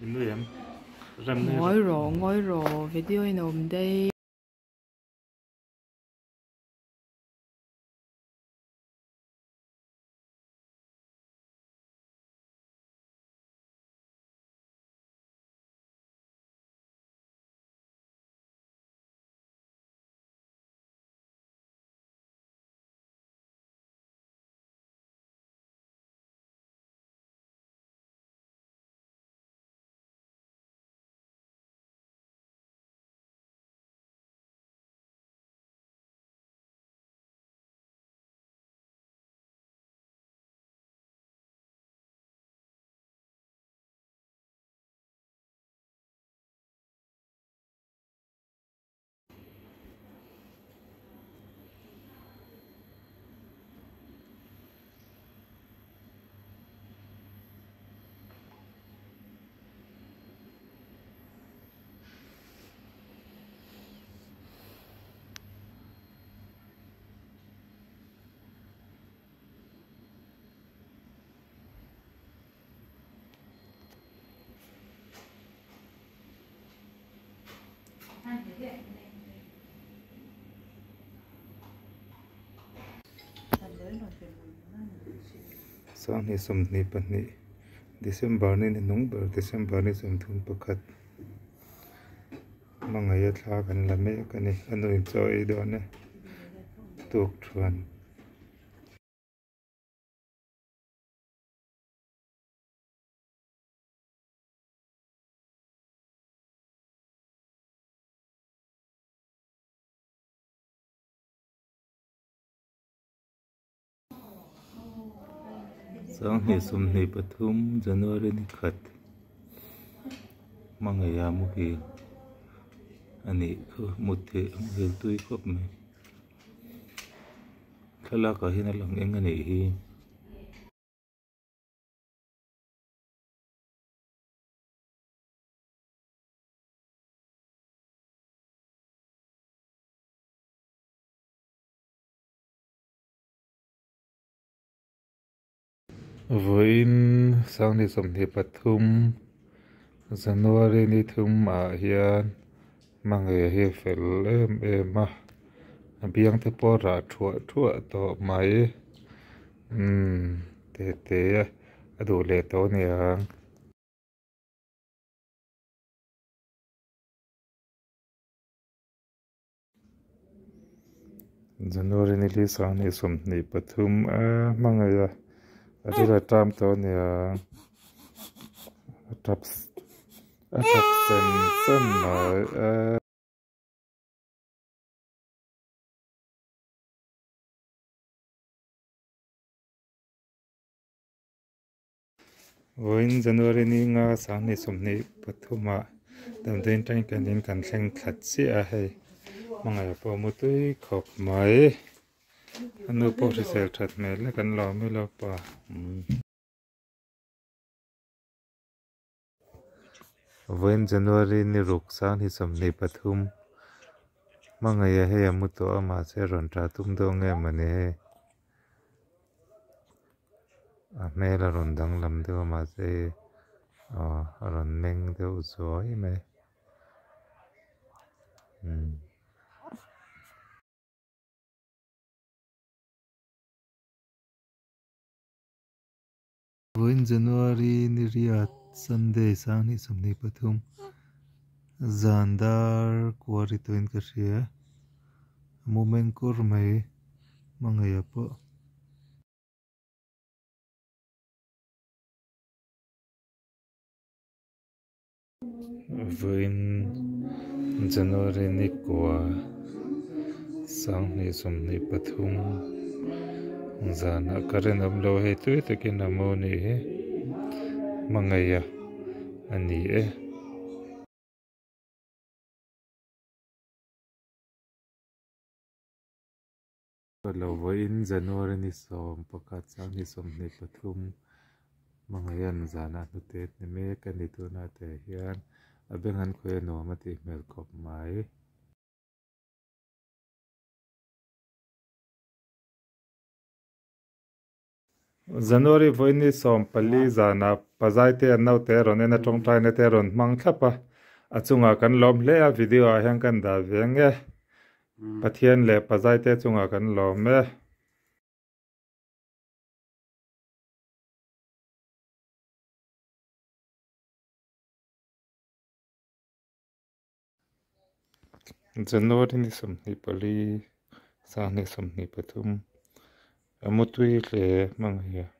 I nui em? Rem nui Ngawi rawh, ngawi rawh, video in a awm daih. Sanghnih sawmhnih pahnih December ni ni hnung ber December ni sawmthum pakhat hmangaih a thla kan la mek a ni a nu in chaw ei dawn e tuk thuan. Sanghnih sawmhnih pathum January ni khat hmangaih a muhil a nih khu mutthilh muhil tui khawp mai thlalak ah hian a lang eng a nih hi. Vawiin sanghnih sawmhnih pathum January ni thum ah hian hmangaih hi a fel em em a a biang te pawh a rah thuah thuah tawh mai umm tete a duh leh tawh a ni ang. January ni li sanghnih sawmhnih pathum a hmangaih a a ril a tam tawh a nia a tap a tap sen sen mai a. Vawiin January ni nga sanghnih sawmhnih pathumah damdawiin atangin kan in kan thleng thla chiah a hei hmangaih pawh a mu tui khawp mai a nu pawh hrisel that hmel hle kan lo awm ilo pa umm. Vawiin January ni ruk sanghnih sawmhnih pathum hmangaih a hei a mu tawh a mahse rawn tah tum deuh nge mawni hei. A hmel a rawn danglam deuh a mahse hei aw a rawn meng deuh zuai mai umm. Vawiin January ni riat Sunday sanghnih sawmhnih pathum zan dar kuari tawhin ka hria a moment kur mai hmangaih pawh. Vawiin January ni kua sanghnih sawmhnih pathum zanah current a awm lo a hei tui takin a mu a nih hi hmangaih a ni e. Lo vawiin January ni sawm pakhat sanghnih sawmhnih pathum hmangaihan zanah hnute ni mek a ni tunah te hian a beng an khawi a nuam a tih hmel khawp mai. January vawiin 14 zanah Pazaite an naute a rawn en a tawngtaina te a rawn hmang thlap a, a chungah kan lawm hle a video ah hian kan dah ve ang e. Pathian leh Pazaite chungah kan lawm e. January ni 24 24 a mutui hle hmang hi a.